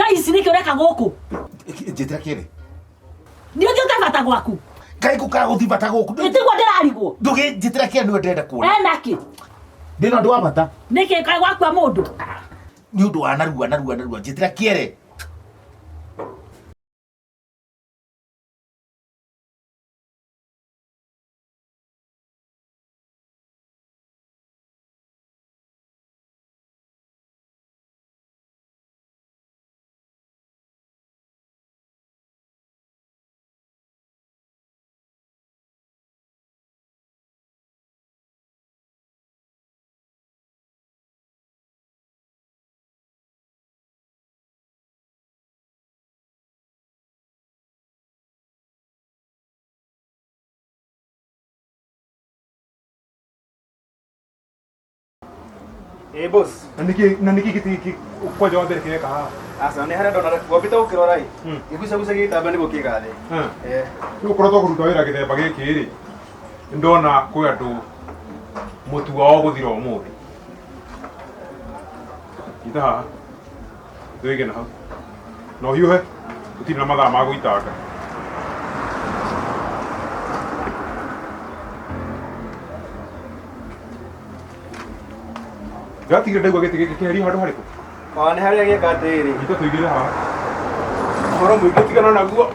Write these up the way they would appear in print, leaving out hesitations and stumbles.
Thaa ici nĩkĩ ũreka gũkũ? Njĩtĩra kĩrĩ. Nĩ ũthiĩte bata gwaku. Ngai ngũkaga gũthiĩ bata gũkũ. Ĩtiguo ndĩrarigwo. Ndũgĩnjĩtĩra kĩrĩ nĩwe ndĩrenda kuona. Ena kĩ? Ndĩna ũndũ wa bata. Nĩkĩ kaĩ gwakua mũndũ? Nĩ ũndũ wa narua narua narua. Njĩtĩra kĩere. Ĩ boss. Na nĩkĩ na nĩkĩ gĩtĩ gĩkĩ kwanja wa mbere kĩreka haha? Aca nĩ harĩa ndona wambĩte gũkĩrora ĩ. Gĩgucaguca gĩgĩtamba nĩguo kĩgathe. Eh. Rĩu ũkorwo tũkũruta wĩra gĩthemba gĩkĩ rĩ, nĩndona kwĩ andũ mũtu wao gũthira ũmũthĩ. Nyita haha. Tũige na hau. Na ũhiũhe, tũtirĩ na mathaa ma gũitanga. Ndĩratigire ndaigua gĩtĩ gĩkĩ kĩherio handũ harĩkũ? O nĩ harĩa gĩeka atĩrĩrĩ. Nyita tũigĩrĩre haha. Ũhoro mũingĩ tigana naguo.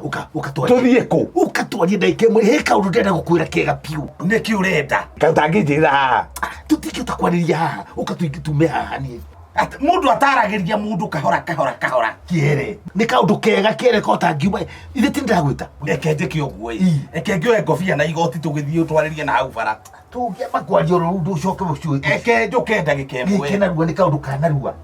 Uka uka twarie. Tũthiĩ kũ? Uka twarie ndagĩka ĩmwe. He kaũndũ ndĩrenda gũkwĩra kega biũ. Nĩkĩ ũrenda? Kaĩ ũtangĩnjĩra haha? Tũtingĩhota kwarĩria haha. Uka tume haha niĩ. Mũndũ ataragĩria mũndũ kahora kahora kahora. Kĩere. Nĩ kaũndũ kega kĩere ko ũtangiuma. Ithe ti ndĩragwĩta. Reke njĩke ũguo ĩ. Reke ngĩoe ngobia na igoti tũgĩthiĩ twarĩrie na hau bara. Tũngĩamba kwaria oro rĩu ndũcoke ũcio. Reke njũke ndagĩka ĩmwe. Gĩkĩ narua nĩ kaũndũ ka narua.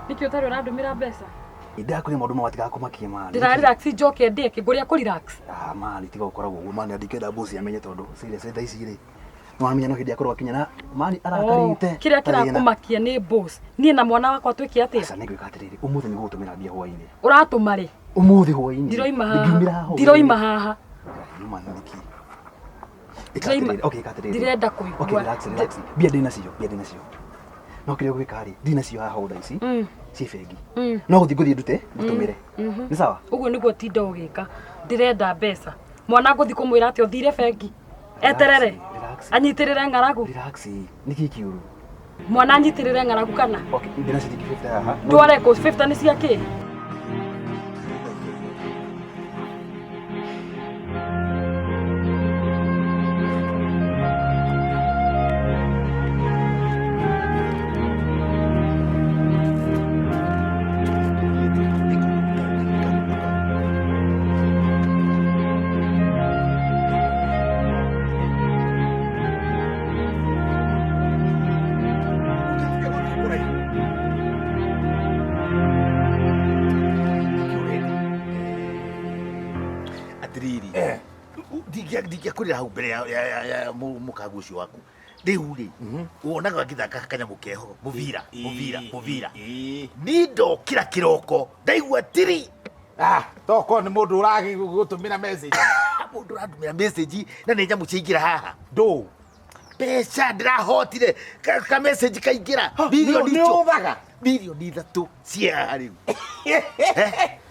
Nĩkĩ ũtarĩ ũrandũmĩra mbeca? Ndakũria maũndũ ma matigaga kũmakia mani. Ndĩra relax njoke ndĩke ngũrĩa kũ relax. Ah mani tiga gũkoragwo ũguo mani ndingĩenda boss amenye tondũ serious thaa ici rĩ. Nĩ wamenya no hĩndĩ akorwo akinya na mani arakarĩte. Oh, Kĩrĩa kĩrakũmakia nĩ boss. Niĩ na mwana wakwa twĩke atĩa? Aca nĩngwĩka atĩrĩrĩ ũmũthĩ nĩngũgũtũmĩra mbia hwainĩ. Ũratũma rĩ? Ũmũthĩ hwainĩ. Ndiroima haha. Ndingiumĩra haha. Ndiroima haha. Yuma nĩkĩ? Ndiraima- Okay, ĩka atĩrĩrĩ. Ndirenda kũigua. Okay, relax, relax. Mbia ndĩ nacio, mbia ndĩ nacio. No kĩrĩa ũgwĩka rĩ, ndĩ nacio haha thaa ici. Ciĩ bengi. No gũthiĩ ngũthiĩ ndute, ngũtũmĩre. Nĩ sawa? Ũguo nĩguo tinda ũgĩka. Ndĩrenda mbeca. Mwana ngũthiĩ kũmwĩra atĩ ũthire bengi. Eterere. Relax. Anyitĩrĩre ng'aragu. Relax. Nĩkĩ kĩũru? Mwana anyitĩrĩre ng'aragu kana? Okay, ndĩ na ciringi 50 haha. Ndware kũ 50 nĩ cia kĩ? Atiriri. Ndingĩakwĩrĩra hau mbere ya mũkaguo ũcio waku. Rĩu rĩ, wonaga ngĩthaka kanyamũ keho, mũbira, mũbira, mũbira. Niĩ ndokĩra kĩroko, ndaigua tiri. Ah, tokorwo nĩ mũndũ ũragũtũmĩra message. Mũndũ ũrandũmĩra message na nĩ nyamũ ciaingĩra haha. Ndũ. Mbeca ndĩrahotire ka message kaingĩra Ha, bilioni nĩ icio. ũthaga? Bilioni ithatũ cia rĩu.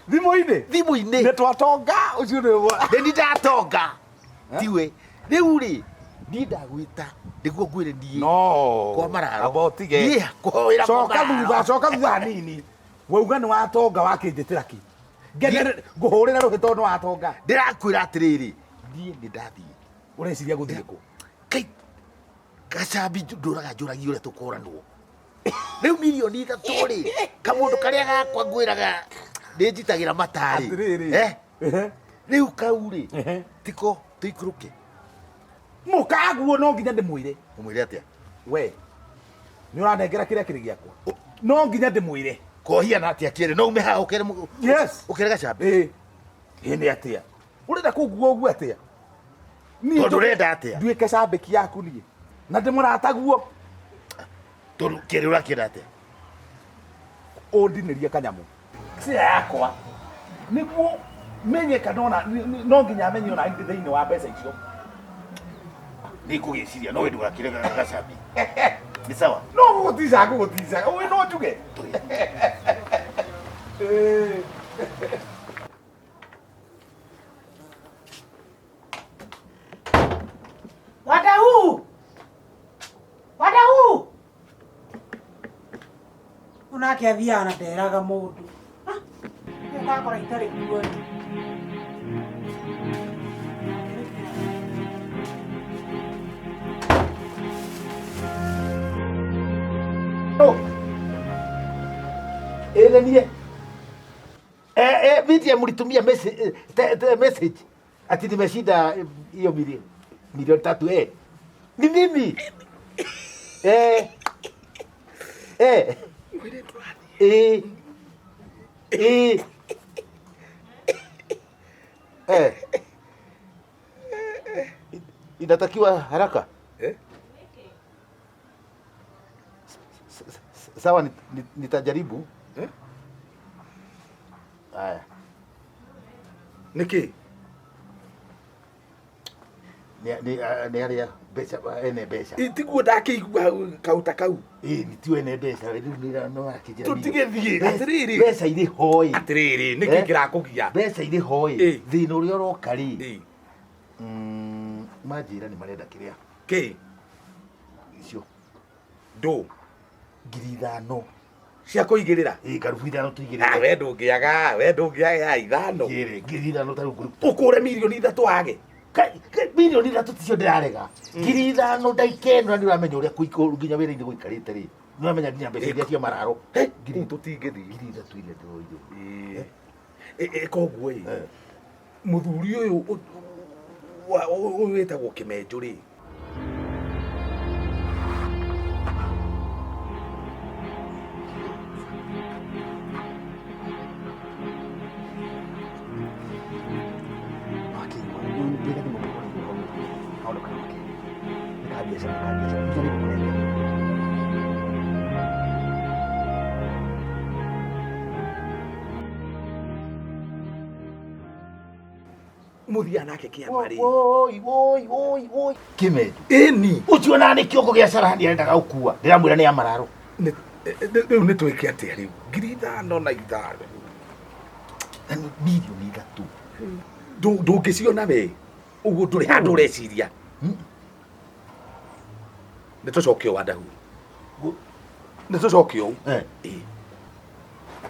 Thimũ-inĩ? Thimũ-inĩ. Nĩ twatonga ũcio nĩ ũmwe. Nĩ ni ndatonga. Tiwe. Rĩu rĩ, niĩ ndagwĩta nĩguo ngwĩre niĩ. No. Kwa mararo. Amba ũtige. Niĩ kwa wĩra kwa Coka mararo. thutha, coka thutha hanini. Wauga nĩ watonga wakĩnjĩtĩra kĩ? Ngenere ngũhũrĩra rũhĩ tondũ nĩ watonga. Ndĩrakwĩra atĩrĩrĩ, niĩ nĩ ndathiĩ. Ũreciria gũthiĩ kũ? Kai gacambi ndũraga njũragia ũrĩa tũkũranwo. Rĩu milioni ithatũ rĩ, kamũndũ karĩa gakwa ngwĩraga nĩ njitagĩra matarĩ. Atĩrĩrĩ. Eh? Ehe. Rĩu kau rĩ, Ehe. tiko tũikũrũke. Mũkaguo no nginya ndĩmwĩre. Ũmwĩre atĩa? We. Nĩ ũranengera kĩrĩa kĩrĩ gĩakwa. No nginya ndĩmwĩre. Kohia na atĩa kĩrĩ? No ume haha ũkere Yes. ũkere gacambi. Ĩĩ. Ĩ nĩ atĩa? Ũrenda kũngua ũguo atĩa? Niĩ Tondũ ũrenda atĩa? Nduĩke cambĩki yaku niĩ. Na ndĩmũrataguo. Tondũ kĩrĩ ũrakĩenda atĩa? Ũndinĩrie kanyamũ. Cia yakwa. Nĩguo menye kana ona no nginya menye ona ndĩ thĩinĩ wa mbeca icio. Nĩ ngũgĩciria no we ndũgakĩre gacambi. Nĩ sawa? No gũgũtica ngũgũtica. Ũĩ no njuge. Ĩĩ. Wadau! Wadau! Onake athiaga na nderaga mũndũ. Ah, Ũgakora itarĩ kuo. Ĩ nĩ niĩ. Media mlitumia message, message ati nimeshinda hiyo milioni 3 eh. Ni mimi. Eh. Eh. Eh. Eh. Eh. Inatakiwa haraka. Eh? Sawa, nitajaribu. Eh? Haya. Nĩkĩ? Nĩ arĩa mbeca ene mbeca. Tiguo ndakĩigua hau kauta kau. Ĩ nĩ ti ene mbeca rĩu nĩ no akĩnjĩra. Tũtigĩthiĩ, atĩrĩrĩ. Mbeca irĩ ho ĩ. Atĩrĩrĩ, nĩkĩ Eh? kĩrakũgia? Mbeca irĩ ho ĩ. Ĩ. Thĩna ũrĩa ũroka rĩ. Ĩ. Manjĩra nĩ marenda kĩrĩa. Kĩ? Icio. Ndũ. 5,000. Cia kũigĩrĩra? Ĩ ngarubu 5 tũigĩrĩre. Ah, we ndũngĩaga, we ndũngĩaga 5. Kĩrĩ, 5,000 ta rĩu ngũrũ. Ũkũre milioni 3 wage. Milioni 3 ticio ndĩrarega. 5,000 ndagĩka ĩno na nĩ ũramenya ũrĩa nginya wĩra-inĩ gũikarĩte rĩ. Nĩ ũramenya nginya mbeca iria cia mararo. Ngiri tũtingĩthiĩ. 3,000 iria ndĩroire. Ĩ koguo ĩ. Mũthuri ũyũ ũyũ wĩtagwo Kĩmenjũ rĩ. Mũthiaga nake kĩama rĩ. Woi, woi, woi, woi. Kĩmenjũ. Ĩni. Ũcio na nĩ kĩongo gĩa carani arendaga gũkua. Ndĩramwĩra nĩ ya mararo. Rĩu nĩ twĩke atĩa rĩu? 5,000 na 5. Na nĩ milioni 3. Ndũngĩciona we. Ũguo ndũrĩ handũ ũreciria. Nĩ tũcoke ũũ Adahu. Nĩ tũcoke ũũ. Ĩ.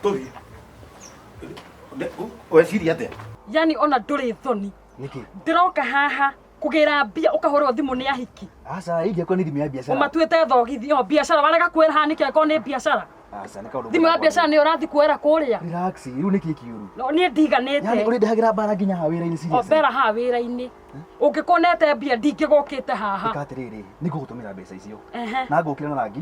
Tũthiĩ. Weciria atĩa? Yani ona ndũrĩ thoni. Nĩkĩ? Ndĩroka haha kũgĩra mbia ũkahũrĩrwo thimũ nĩ ahiki. Aca, ingĩakwa nĩ thimũ ya biacara. Ũmatuĩte thogithi, o biacara warega kwĩra haha nĩkĩ angĩkorwo nĩ biacara. Aca, nĩ kaũndũ. Thimũ ya biacara nĩyo ũrathiĩ kuoera kũrĩa. Relax, rĩu nĩkĩ kĩũru? No niĩ ndiganĩte. Yaani ũrĩndehagĩra mbara nginya haha wĩra-inĩ serious. O mbera haha wĩra-inĩ. Ũngĩkonete mbia ndingĩgũkĩte haha. Ĩka atĩrĩrĩ, nĩ ngũgũtũmĩra mbeca icio. Ehe. Na ngũkĩra na rangi,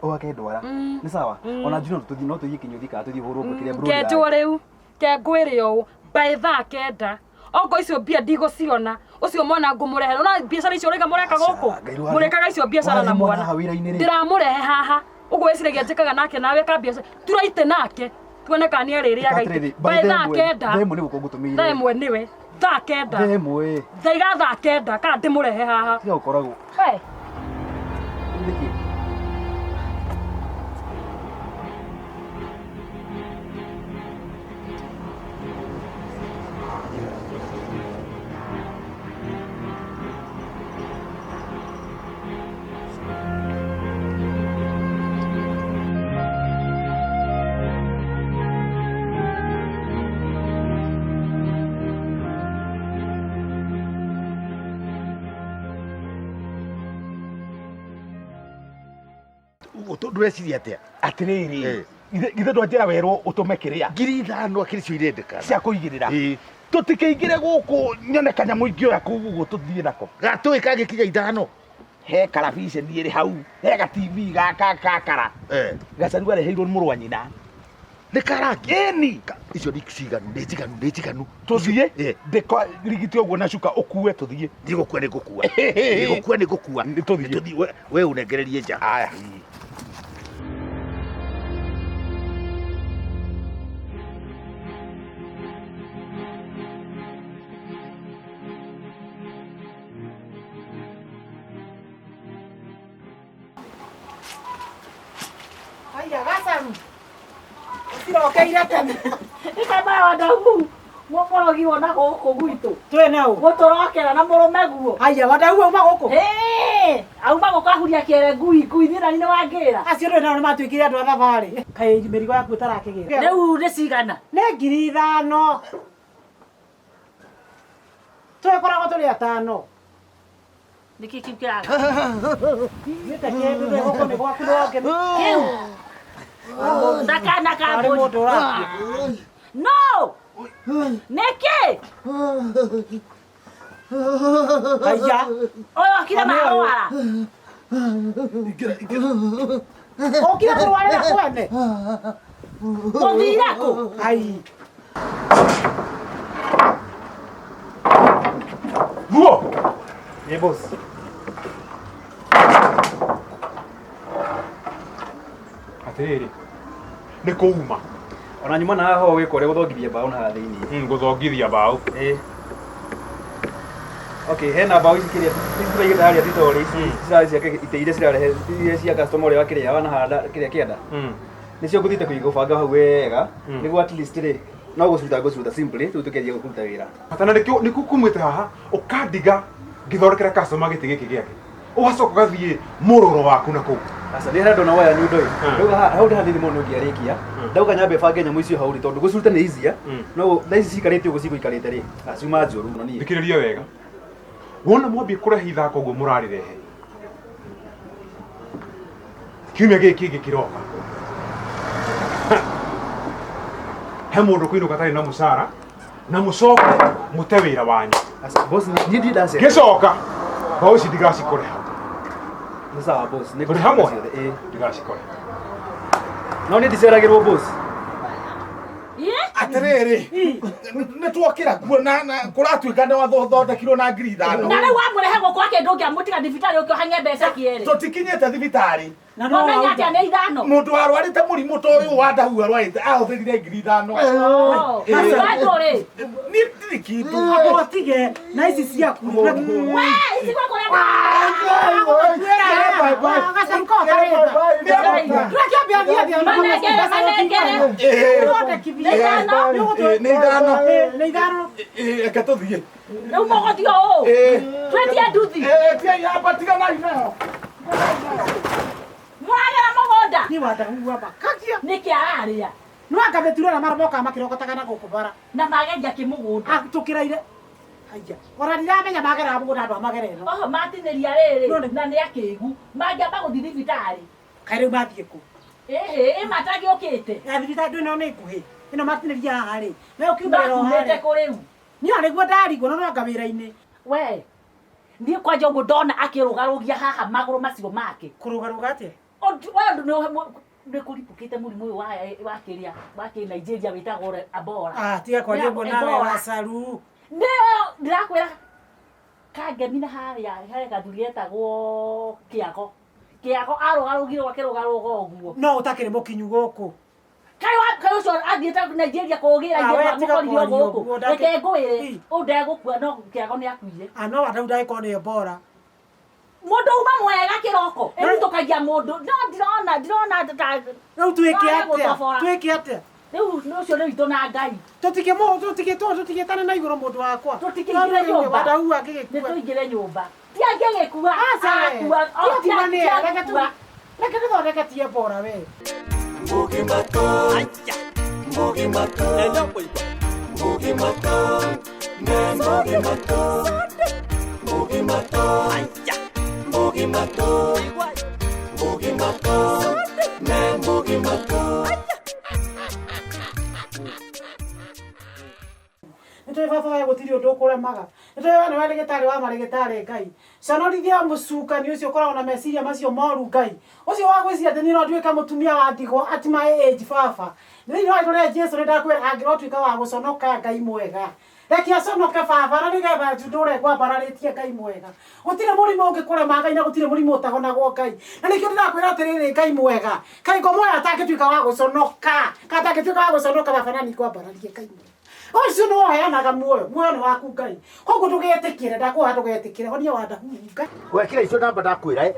ũhake ndwara. Nĩ sawa? Ona Junior no tũthiĩ kĩnyũthi kana tũthiĩ hũrwo kĩrĩa bro. Kenjwo rĩu, kengwĩre ũũ, by thaa 9 ongo icio mbia ndigũciona ũcio mwana ngũmũrehe ona biacara icio ũraiga mũreka gũkũ mũrekaga icio biacara na mwana ndĩramũrehe haha ũguo wĩciragia njĩkaga nake nawe ka biacara turaite nake tuone kana nĩ arĩrĩaga itĩ by thaa 9 Thaa ĩmwe nĩ gũkorwo ngũtũmĩire. Thaa ĩmwe nĩwe thaa 9 Thaa ĩmwe. Thaiga thaa 9 kana ndĩmũrehe haha. Tiga gũkoragwo. We. Rĩu ndũreciria atĩa? Atĩrĩrĩ, githĩ ndwanjĩra werwo ũtũme kĩrĩa? 5,000 akĩrĩ cio irendekana. Cia kũigĩrĩra. Tũtikĩingĩre gũkũ nyone kanyamũ ingĩoya kũu ũguo tũthiĩ nako. Gatũĩ kangĩkinya 5. He karabiceni ĩrĩ hau, he ga TV gaka kakara. Gacaru areheirwo nĩ mũrũ wa nyina. Nĩ karangi? Ĩni. Icio nĩ ciganu, nĩ njiganu, nĩ njiganu. Tũthiĩ, ndĩko rigiti ũguo na cuka ũkue tũthiĩ. Ndigũkua, nĩ ngũkua. Nĩngũkua, nĩ ngũkua. Nĩ tũthiĩ. Nĩ tũthiĩ. We ũnengererie nja. Aya. Aya gacaru. Ũcirokeire tene. Nĩkamba wadagu. Mũmũrogi wona gũkũ gwitũ. Twĩ na ũ? Gũtũrokera na mũrũme guo. Aya wadagu auma gũkũ? Ĩĩ, auma gũkũ ahuria kĩere ngui ngui niĩ nani nĩwangĩra. Acio ndũĩ nao nĩmatuĩkire andũ a thabarĩ. Kaĩ mĩrigo yaku ĩtarakĩgĩra. Rĩu nĩ cigana? Nĩ 5,000. Twĩkoragwo tũrĩ atano. Nĩkĩ kĩu kĩraga? Gĩte kĩndũ ndũĩ gũkũ nĩ gwaku nĩwonge. Kĩu. Ndakana ka Tarĩ mbũri. mũndũ ũrakua. No! Nĩkĩ? Aya. Ũyũ okire marwara. Okire kũrwarĩra kwene. Mũthire kũ? Ai. Ruo. Ĩ boss. Atĩrĩrĩ, nĩ kũuma. Ona nyuma na haha ũgĩka ũrĩa gũthongithia mbaũ na haha thĩinĩ. Gũthongithia mbaũ. Ĩ. Okay, hena mbaũ ici kĩrĩa ici tũraigĩte harĩa thitorĩ ici cirarĩ cia itĩ iria cirarehe iria cia customer ũrĩa wakĩrĩa wanahanda kĩrĩa kĩanda. Nĩcio ngũthiĩte kũiga gũbanga hau wega nĩguo at least rĩ no gũciruta ngũciruta simply rĩu tũkĩanjia kũruta wĩra. Bata na nĩkĩo nĩkĩo kumĩte haha ũkandiga ngĩthondekera customer gĩtĩ gĩkĩ gĩake. Ũgacoka ũgathiĩ mũrũro waku na kũu. Aca nĩ harĩa ndona waya nyundo ĩ. Ndauga hau ndĩ hanini mũno ngĩarĩkia. Ndauga nyambe bange nyamũ icio hau rĩ tondũ gũciruta nĩ easier. No thaa ici cikarĩte ũguo cigũikarĩte rĩ ciuma njũru mũno niĩ. Thikĩrĩria wega. Wona mwambie kũrehe ithako ũguo mũrarĩrehe. Kiumia gĩkĩ kĩngĩ kĩroka. He mũndũ kũinũka atarĩ na mũcara na mũcoke mũte wĩra wanyu. Aca boss niĩ ndirĩ ndacera. Ngĩcoka mbaũ ici ndigacikore hau. Nĩ sawa boss. Nĩ Tũrĩ hamwe? Ĩ. Ndigacikore. No niĩ ndiceragĩrwo boss. Atĩrĩrĩ, nĩ twokĩra kuo na kũratuĩka nĩ wathondekirwo na 5,000. Na rĩu wamũrehe gũkũ ake ndũngĩamũtiga thibitarĩ ũkĩoha mbeca kĩerĩ. Tũtikinyĩte thibitarĩ. Wamenya atĩa nĩ 5? Mũndũ warwarĩte mũrimũ ta ũyũ wa ndahu arwarĩte ahũthĩrire 5,000. Andũ rĩ. Niĩ ndirĩ kĩndũ. Amba ũtige na ici ciaku. We, ici gwa kũrĩa. Gacaru kau karĩta. Tũrakĩambia thiĩ Manengere, manengere. Ũthondekithie. Nĩ 5. Nĩ 5. Reke tũthiĩ. Rĩu mũgũthiĩ ũũ. Twetie nduthi. Tiai hapa tiganai nayo. Mũragera mũgũnda. Niĩ wadagu makagia. Nĩkĩ ararĩa? No anga mĩturo na mara mokaga makĩrogotaga na gũkũ bara. Na mageria kĩmũgũnda. Tũkĩraire. Haiya. Ona ndiramenya mageraga mũgũnda andũ a magera ĩno. Oho matinĩria rĩrĩ na nĩ akĩgu. Mangĩamba gũthiĩ thibitarĩ. Kaĩ rĩu mathiĩ kũ? Ĩhĩ, ĩ matagĩũkĩte. Ya thibitarĩ ndũ ĩno nĩ nguhĩ. Ĩno matinĩria haha rĩ. Na ũkiumĩrĩra o Makumĩte harĩa. kũ rĩu? Niĩ ona nĩguo ndarigwo no anga wĩra-inĩ. We. Niĩ kwanja ũguo ndona akĩrũgarũgia haha magũrũ macio make. Kũrũgarũga atĩa? We ũndũ nĩ kũribũkĩte mũrimũ ũyũ wa kĩrĩa wa kĩ Nigeria wĩtagwo Ebola. Ah, tiga kwaria ũguo nawe Ebola. Gacaru. Nĩyo ndĩrakwĩra kangemi na harĩa harĩa gathuri getagwo Kĩago. Kĩago arũgarũgirwo akĩrũgarũga ũguo. No ũtakĩrĩ mũkinyu gũkũ. Kaĩ wa kaĩ ũcio athiĩte Nigeria kũgĩra Ah, we irio tiga mũkorire kwaria gũkũ. ũguo, Reke ngwĩre, ũyũ ndegũkua no Kĩago nĩ akuire. Ah, no wadagu ndagĩkorwo nĩ Ebola. Mũndũ uma mwega kĩroko ĩrutũkagia mũndũ no ndirona ta Rĩu twĩke Wage atĩa? gũtobora. Twĩke atĩa? Rĩu ũcio nĩ witũ na Ngai. Tũtigĩtane na igũrũ mũndũ wakwa. Tũtikĩingĩre nyũmba. Wadagu Nĩ angĩgĩkua. tũingĩre nyũmba. Ti angĩgĩkua. Aca we. Akua. O, Ti ti akua nĩ reke angĩkua. Reke tũthondeke ti Ebola we. Mugimata, Mugimata, Mugimata, Nĩ baba we gũtirĩ ũndũ ũkũremaga. Nĩ tũĩ we nĩwe ndagĩtarĩ wa marĩgĩtarĩ Ngai. Conorithia mũcukani ũcio ũkoragwo na meciria macio moru Ngai. Ũcio wa gwĩciria atĩ niĩ no nduĩke mũtumia wa ndigwa at my age baba. Thĩinĩ wa rĩtwa rĩa Jesu nĩ ndakwĩra angĩrotuĩka wa gũconoka Ngai mwega. Reke aconoke baba na nĩgetha ndũre ngwambararĩtie Ngai mwega. Gũtirĩ mũrimũ ũngĩkũrema Ngai na gũtirĩ mũrimũ ũtahonagwo Ngai. Na nĩkĩo ndĩrakwĩra atĩrĩrĩ Ngai mwega. Kaĩ ngoma ũyũ atangĩtuĩka wa gũconoka. Kaĩ atangĩtuĩka wa gũconoka baba na niĩ ngwambararie Ngai mwega. Ũcio nĩwe ũheanaga muoyo, muoyo nĩ waku Ngai. Koguo ndũgetĩkĩre, ndakũhoya ndũgetĩkĩre, honia Wandahuhu Ngai. Wekĩra icio namba ndakwĩra eh.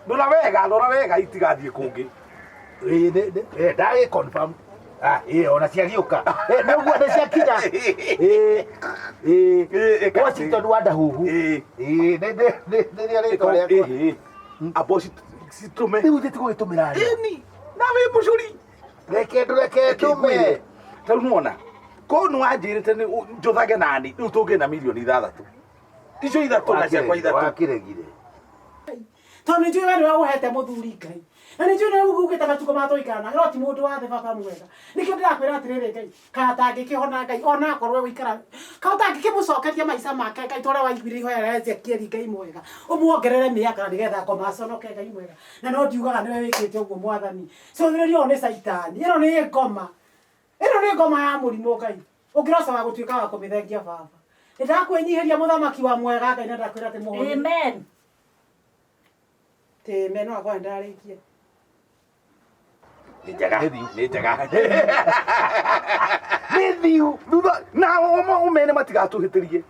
Rora wega, rora wega itigathiĩ kũngĩ. Ĩĩ, nĩ- ndagĩ confirm. Ah, ĩĩ, ona ciagĩũka. Eh, nĩ ũguo nĩ ciakinya. Ĩĩ, ĩĩ. Ĩĩ, ĩka atĩ. Washington Wandahuhu. Ĩĩ. Ĩĩ, nĩ rĩo rĩtwa rĩakwa. Ĩĩ. Amba citũme. Rĩu ithuĩ tũgũgĩtũmĩra arĩa. Ĩni, na wĩ mũcũri. Reke ndũreke ndũme. Ta rĩu nĩwona, korwo nĩwanjĩrĩte nĩ njũthage nani, rĩu tũngĩ na mirioni ithathatũ. Icio ithatũ na ciakwa ithatũ. Wakĩregire. Tondũ nĩ njũĩ we nĩwe ũhete mũthuri Ngai. Na nĩ njũĩ nĩwe ugĩte matukũ ma tũikara nake, no ti mũndũ wa thĩ baba mwega. Nĩkĩo ndĩrakwĩra atĩrĩrĩ Ngai, kana atangĩkĩhona Ngai, ona akorwo egũikara, kana ũtangĩkĩmũcokeria maica make Ngai, ta ũrĩa waiguire ihoya rĩa Ezekieli Ngai mwega, ũmuongerere mĩaka na nĩgetha ngoma aconoke Ngai mwega. Na no ndiugaga nĩwe wĩkĩte ũguo Mwathani. Cũthĩrĩria ũyũ nĩ caitani, ĩno nĩ ngoma. Ĩno nĩ ngoma ya mũrimũ Ngai. Ũngĩroca wa gũtuĩka wa kũmĩthengia baba. Nĩ ndakwĩnyihĩria mũthamaki wa mwega Ngai na ndakwĩra atĩ mũhonie. Amen. Ti amen no akorwo nĩ ndarĩkia. Nĩ njega, nĩ njega. Nĩ thiu. Thutha na ũmene matigatũhĩtĩrie.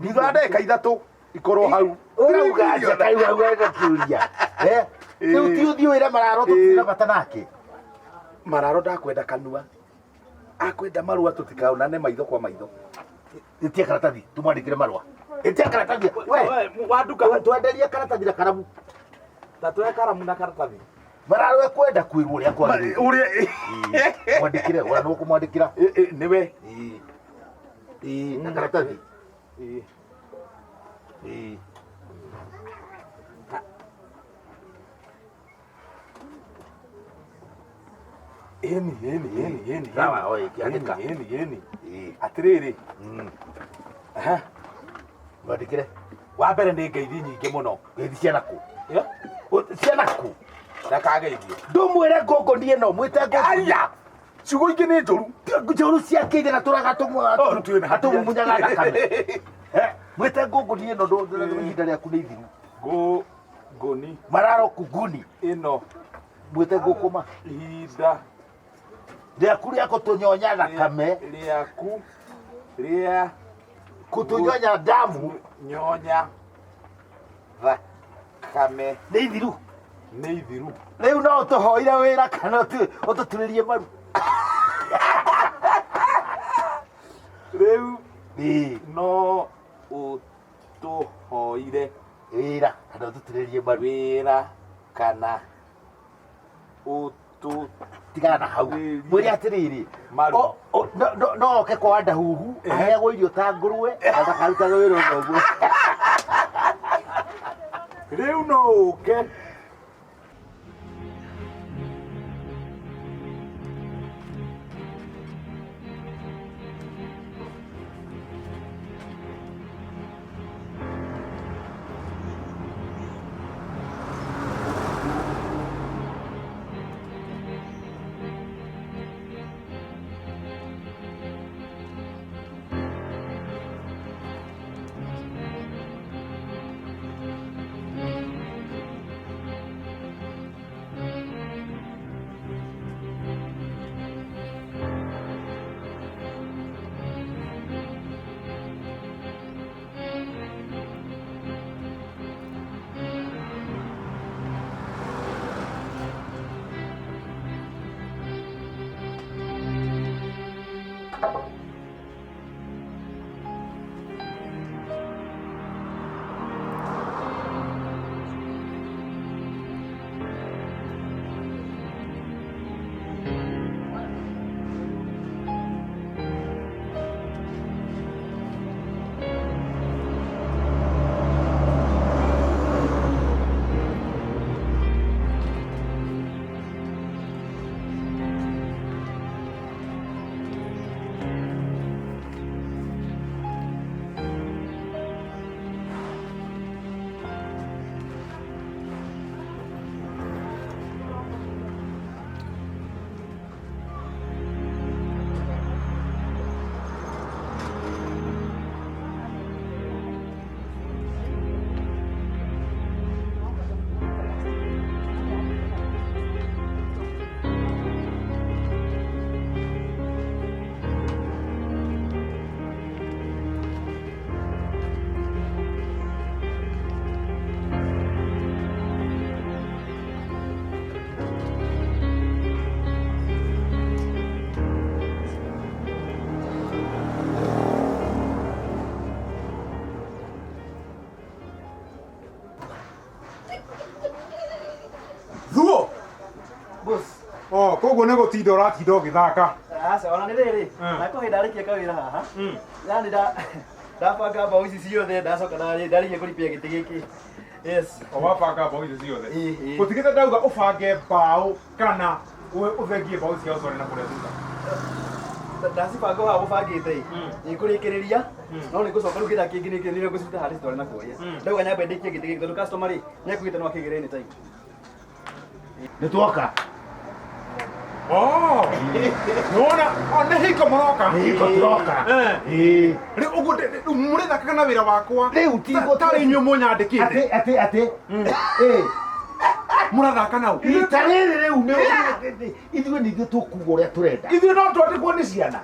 Thutha wa ndagĩka ithatũ ikorwo hau. Ũrauga atĩa kaĩ ũrauga kĩũria? Eh? Rĩu ti ũthiĩ wĩre mararo tũtirĩ na bata nake. Mararo ndakwenda kanua. Akwenda marũa tũtikaonane maitho kwa maitho. Ĩtia karatathi tũmwandĩkĩre marũa. Ĩtia karatathi. We, Wanduka. twenderie karatathi na karamu. Ta tuoe karamu na karatathi. Mararo ekwenda kwĩrwo ũrĩa kwagĩrĩire. Ũrĩa Mwandĩkĩre, wona nĩ ũkũmwandĩkĩra. nĩwe. Ĩĩ. Ĩĩ, na karatathi. Ĩĩ. Ĩĩ. Ĩni, ĩni, ĩni, ĩni. Sawa, oi, kĩandĩka. Ĩni, ĩni. Ĩĩ. Atĩrĩrĩ. Aha. Mwandĩkĩre. Wa mbere nĩ ngeithi nyingĩ mũno. Ngeithi ciana kũ? Yeah. Ciana kũ? Ndakageithio. Ndũmwĩre ngũngũni ĩno, mwĩte ngũngũni. Aya! Ciugo ingĩ nĩ njũru. Njũru ciakĩire na tũraga Oh, twĩna hatia. tũmumunyaga thakame. Eh, Mwĩte ngũngũni ĩno ihinda rĩaku nĩ ithiru. Ngũngũni Mararo kunguni. ĩno Mwĩte ngũkũma. ihinda Rĩaku rĩa kũtũnyonya thakame, rĩaku rĩa kũtũnyonya damu nyonya thakame nĩ ithiru. nĩ ithiru. Rĩu no ũtũhoire wĩra kana ũtũturĩrie maru. Rĩu Ĩĩ, no ũtũhoire wĩra kana ũtũturĩrie maru. wĩra kana ũtũ Tigana na hau. Mwĩre atĩrĩrĩ, Maru. No oke kwa Wandahuhu aheagwo irio ta ngũrwe na ndakarutaga wĩra ona ũguo. Rĩu no ũke. Ũguo nĩ gũtinda ũratinda ũgĩthaka. Aca ona nĩ rĩrĩ na kũhĩ ndarĩkia kawĩra haha yani ndabanga mbaũ ici ciothe ndacoka ndarĩkia kũripia gĩtĩ gĩkĩ. Yes. O wabanga mbaũ icio ciothe. Ĩĩ, ĩĩ. Gũtigĩte ndauga ũbange mbaũ kana ũthengie mbaũ cia ũcore na kũrĩa thutha. Ndacibanga haha gũbangĩte ĩ kũrĩkĩrĩria no nĩ ngũcoka rĩu kĩrĩa kĩngĩ nĩ nĩ ngũciruta harĩa citware na kũrĩa ndauga nyambe ndĩkie gĩtĩ gĩkĩ tondũ customer rĩ nĩ ekugĩte no akĩgĩre anytime. Nĩ twoka. Oh. Nĩwona o nĩ hingo mũroka. Nĩ hingo tũroka. Eh. Ĩĩ. Rĩu ũguo mũrĩthakaga na wĩra wakwa. Rĩu ti Tarĩ inyuĩ mũnyandĩkĩte. Atĩ atĩ atĩ. Ĩĩ. Mũrathaka nau. Rita rĩrĩ rĩu nĩ ithuĩ nĩ ithuĩ tũkuga ũrĩa tũrenda. Ithuĩ no twandĩkwo nĩ ciana.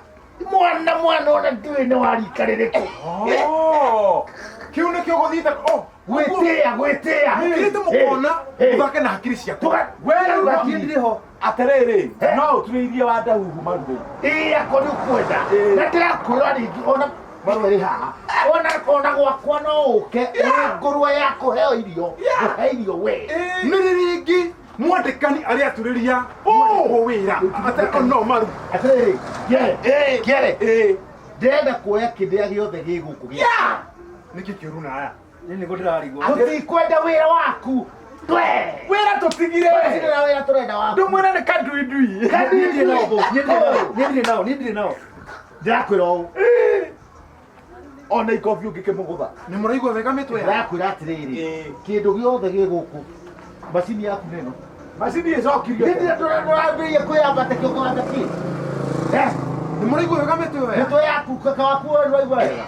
Mwana mwana ona ndiũĩ nĩ wa rika rĩrĩkũ. Oh. Kĩu nĩkĩo gũthiĩte. Oh. Gwĩtĩĩa gwĩtĩĩa. Mũkĩrĩte mũkona mũthake na hakiri ciakwa. We rĩu Niĩ ndirĩ ho. Atĩrĩrĩ, no ũturĩirie wa ndahuhu maru. Ĩĩ akorwo nĩ ũkwenda. Na ndĩrakwĩra rĩngĩ ona marũa rĩ haha. Ona ona gwakwa no ũke wĩ ngũrwe ya kũheo irio. Kũhe irio we. Nĩ rĩ rĩngĩ mwandĩkani arĩa aturĩria mwandĩkwo wĩra ate no maru. Atĩrĩrĩ, kĩere, kĩere. Ndĩrenda kuoya kĩrĩa gĩothe gĩ gũkũ gĩa. Nĩkĩ kĩũru na aya? Niĩ nĩguo ndĩrarigwo. Tũtikwenda wĩra waku. Twe. Wĩra tũtigire. Tũtirĩ na wĩra tũrenda waku. Ndũmwĩra nĩ kanduindui. Niĩ ndirĩ nao boss. Niĩ ndirĩ nao. Niĩ ndirĩ nao. Niĩ ndirĩ nao. Ndĩrakwĩra ũũ. Ona ikobi ũngĩkĩmũgũtha. Nĩ mũraigua wega mĩtwe ya? Ndĩrakwĩra atĩrĩrĩ, kĩndũ gĩothe gĩ gũkũ macini yaku nĩ ĩno. Macini ĩcokirio. Nĩ ndũrambĩrĩria kwĩyambata kĩongo wamba kĩ. Nĩ mũraigua wega mĩtwe ya? Mĩtwe yaku kaka waku we ndũraigua wega.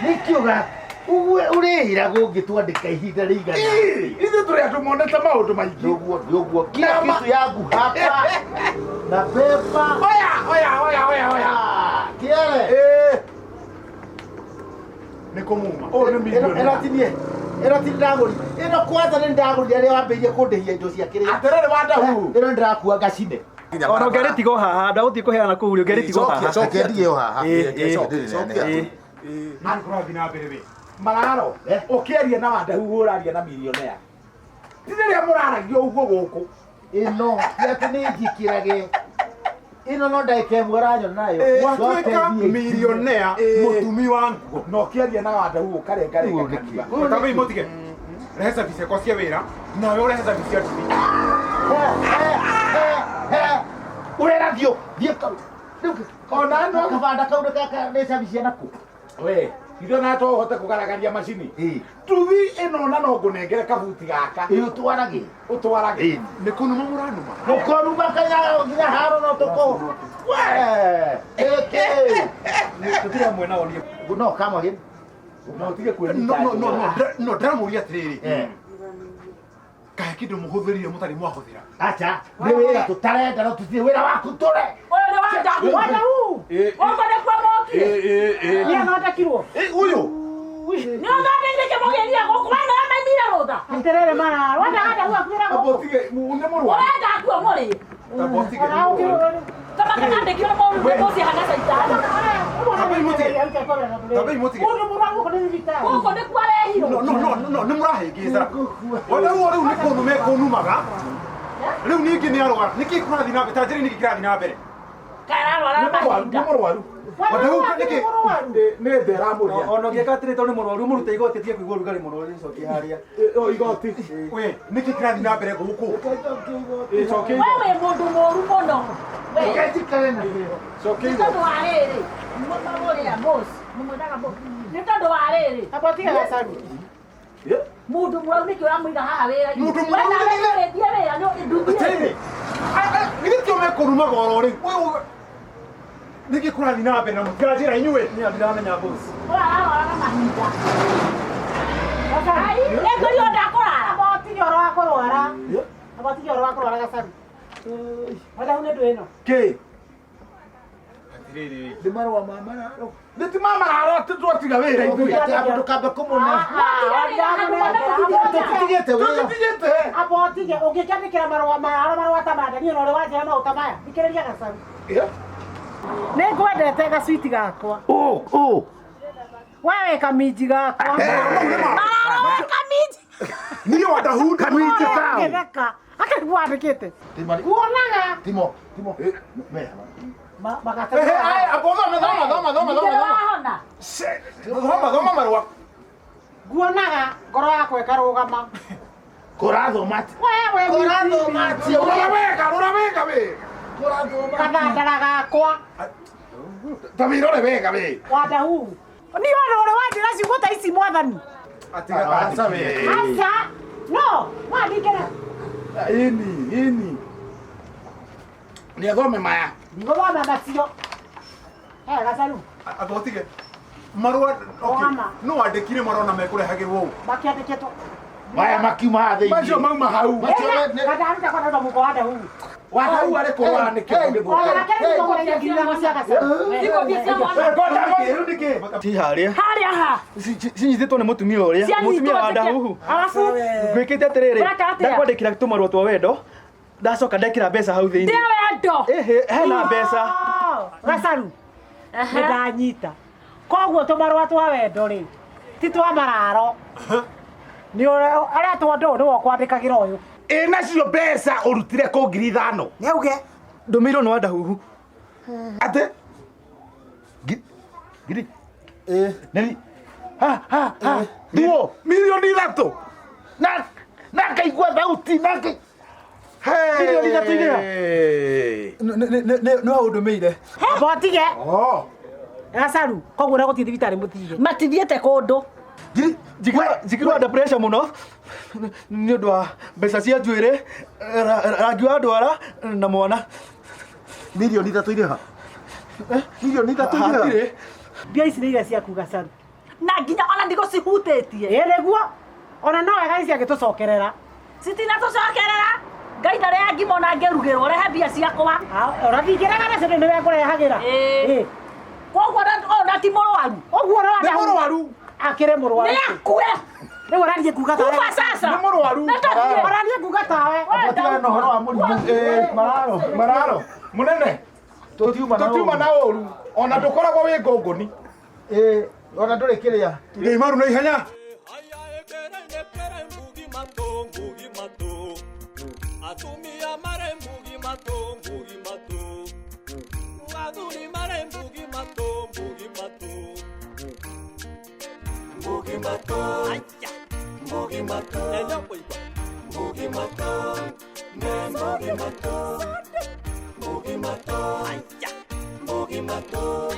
Nĩkĩũga ũguo ũrĩĩragwo ũngĩtwandĩka ihinda rĩigana. Ithuĩ tũrĩ andũ monete maũndũ maingĩ. Nĩguo nĩguo kila kitu yangu hapa na pepa. Oya oya oya oya oya. Kĩere. Nĩ kũmuma. Ũyũ nĩ milioni. Ĩno ti niĩ. Ĩno ti ndagũri. Ĩno kwanza nĩ ndagũrire rĩrĩa wambĩrĩirie kũndĩhia indo cia kĩrĩa. Atĩrĩrĩ wa ndahuhu. Ĩno nĩndĩrakua ngacine. Ona ũngĩrĩtigwo haha ndagũthiĩ kũheana kũu rĩ ũngĩrĩtigwo haha. Reke ndige o haha. Ĩĩ, ĩĩ. Ĩĩ. Nĩ kũrathiĩ na mbere we. Mararo ũkĩaria na wandahuhu ũraria na milionea. Ti rĩrĩa mũraragia ũguo gũkũ. Ĩno ti atĩ nĩ njikĩrage. Ĩno no ndagĩka ĩmwe ũranyona nayo. Watuĩka milionea mũtumi wa nguo. Na ũkĩaria na wandahuhu ũkarengarenga kanua. Tabei mũtige. Rehe cabi ciakwa cia wĩra nawe ũrehe cabi cia nduthi. Ũrera thiũ thiĩ kau. Rĩu Ona no kabanda kau nĩ gaka nĩ cabi cia nakũ. We, ithuĩ na to ũhote kũgaragaria macini. Ĩĩ. Nduthi ĩno na no ngũnengere kabuti gaka. Ĩĩ ũtwarage. Ũtwarage. Nĩ kũnuma mũranuma. Gũkoruma kanya nginya haro no tũkũ. We! Ĩkĩ. Tũtirĩ hamwe nao niĩ. No kama gĩ. Na ũtige No kwĩnyita no no no no ndĩramũria atĩrĩrĩ. Eh. Kaĩ kĩndũ mũhũthĩrire mũtarĩ mwahũthĩra. Acha, nĩ wĩra tũtarenda no tũtirĩ wĩra waku tũre. Ũyũ nĩ wa Ndahu. Wa Ndahu. Gũkũ nĩkuo mokire. Nĩ athondekirwo. Ũyũ. Nĩ ũthondeire kĩmũgĩria gũkũ we nĩwe maimire rũtha. Atĩrĩrĩ mararo. Wenda Ndahu akuĩra Amba gũkũ. ũtige nĩ mũrwaru. Ũrenda akuo mũrĩ. Tamba ũtige. Ona ũngĩ Kama kakandĩkirwo maũndũ nĩ hana caitani. Tabei mũtige. Tabei mũtige. Mũndũ mũrwaru gũkũ nĩ thibitarĩ. Gũkũ nĩkuo arehirwo. No no no no nĩ mũrahĩngĩca. Wadaru rĩu nĩ kũnuma ekũnumaga. Rĩu ningĩ nĩ arwara. Nĩkĩ kũrathiĩ na mbere? Ta njĩra nĩkĩ kĩrathiĩ na mbere? Kararwara Nĩ mũrwaru. mahinda. Nĩ mũrwaru. Wadaru nĩkĩ? Nĩ thĩ ĩramũrĩa. Ona ũngĩka atĩrĩ tondũ nĩ mũrwaru mũrute igoti atige kũigua ũrugarĩ mũno rĩcokie harĩa. O igoti. We nĩkĩ kĩrathiĩ na mbere gũkũ? Cokia We igoti. wĩ mũndũ mũũru mũno. We. Reke njikare na wĩra. Cokia Nĩ igoti. tondũ wa rĩrĩ. Mũrĩa boss. Mũmwĩtaga boss. Nĩ tondũ wa rĩrĩ. Amba ũtige gacaru. Mũndũ mũrwaru nĩkĩ ũramũiga haha wĩra-inĩ? Mũndũ We mũrwaru nawe nĩ- nĩũrĩtie wĩra nĩ nduthi ĩyo. Atĩrĩrĩ. Githĩ tio mekũnumaga oro rĩu. Ũyũ nĩkĩ kũrathiĩ na mbere na mũtiranjĩra inyuĩ? Niĩ ndiramenya boss. Ũyũ ararwara na mahinda. Ai, nĩngũrio ndakũrara. Amba ũtige ũhoro wa kũrwara. Amba ũtige ũhoro wa kũrwara gacaru. Wa Ndahu nĩ ndũ ĩno. Kĩ? Atĩrĩrĩ. Nĩ marũa ma mararo. Nĩ ti ma mararo atĩ twatiga wĩra ithuĩ. Ndũkambe kũmũne. Tũtitigĩte wĩra. Tũtitigĩte. Amba ũtige ũngĩkĩandĩkĩra marũa mararo marũa ta maya niĩ ona ũrĩ wanjĩra maũ ta maya thikĩrĩria gacaru. Nĩ ngwendete gacwiti gakwa. Ũ ũ. We wĩ kaminji gakwa. Mararo we kaminji. Niĩ Wadahu Kaminji kau. Ngĩtheka. Akĩrigwo wandĩkĩte. Kuonaga. Timo, Timo. Me. Eh, abo thoma thoma thoma thoma thoma thoma. Wahona. Thoma thoma marũa. Nguonaga ngoro yakwa ĩkarũgama. Kũrathoma atĩa? We we Kũrathoma atĩa? Rora wega, rora wega we. Kũrathoma. Kathandara gakwa. Ta wĩrore wega we. Wandahuhu. Niĩ ona ũrĩ wanjĩra ciugo ta ici mwathani. Atiga aca we. Aca. No, wandingĩra. Ini, ini. Nĩ athome maya. Ndigũthoma nacio. He gacaru. Amba ũtige. Marũa, okay. No wandĩkire marũa na mekũrehagĩrwo ũũ. Makĩandĩkĩtwo. Maya makiuma haha thĩinĩ. Macio mauma hau. Macio nĩ- Kandaruta kwa na mũhuko wa Ndahuhu. Wahau arĩ kũrwara nĩkĩ ũngĩthũka? Ona kĩrĩ ndigũkũrĩa nginya cia gacaru. Thikũ mbia cia mwana. Ti harĩa. Harĩa ha. Cinyitĩtwo nĩ mũtumia ũrĩa. Cianyitwo Mũtumia wa atĩa? Ndahuhu. Arabu. Ngwĩkĩte atĩrĩrĩ. Weka atĩa? Ndakwandĩkĩra tũmarũa twa wendo. Ndacoka ndekĩra mbeca hau thĩinĩ. Ndĩa wendo. Ĩhĩ, hena mbeca. Gacaru. Nĩ ndanyita. Koguo tũmarũa twa wendo rĩ, ti twa mararo. Nĩ aretwo ndũ nĩwe ũkwandĩkagĩra ũyũ. Ĩ nacio mbeca ũrutire kũ 5,000? Nĩ auge. Ndũmĩirwo nĩ wa Ndahuhu. Atĩ? Ngiri. Nĩ ha ha ha. Nduo 3 milioni. Na na ngaigua thauti na ngai. 3 milioni irĩa? Nĩ waũndũmĩire. Amba ũtige. Gacaru, koguo na gũthiĩ thibitarĩ mũthire. Matithiĩte kũndũ. Njigirwo under pressure mũno nĩ ũndũ wa mbeca cia njuĩrĩ, rangi wa ndwara na mwana. 3 milioni irĩ ha? 3 milioni irĩ ha? Hatirĩ. Mbia ici nĩ iria ciaku gacaru. Na nginya ona ndigũcihutĩtie. Ĩ nĩguo. Ona no wega ici angĩtũcokerera. Citinatũcokerera. Ngai ndarĩa ngima ona ngĩrugĩrwo rehe mbia ciakwa. Ona ndingĩrega nacio nĩwe ngũrehagĩra. Ĩ. Koguo ona ti mũrwaru. Ũguo no Nĩ mũrwaru. Akĩrĩ mũrwaru. Nĩ akue. Rĩu ũrathiĩ kuga tawe. Kuma sasa. Nĩ mũrwaru. Nĩ Ũrathiĩ kuga tawe. Tigana na ũhoro wa mũrimũ. Eh, Mararo. Mararo. Mũnene. Tũtiuma na Tũtiuma na ũru. Ona ndũkoragwo wĩ ngũngũni. Ĩ, ona ndũrĩ kĩrĩa. Ngei maru na ihenya. Atumia mare mbugi matu mbugi matu athuri mare mbugi matu mbugi matu mbugi matu aya mbugi matu mbugi matu ne mbugi matu mbugi matu aya mbugi matu.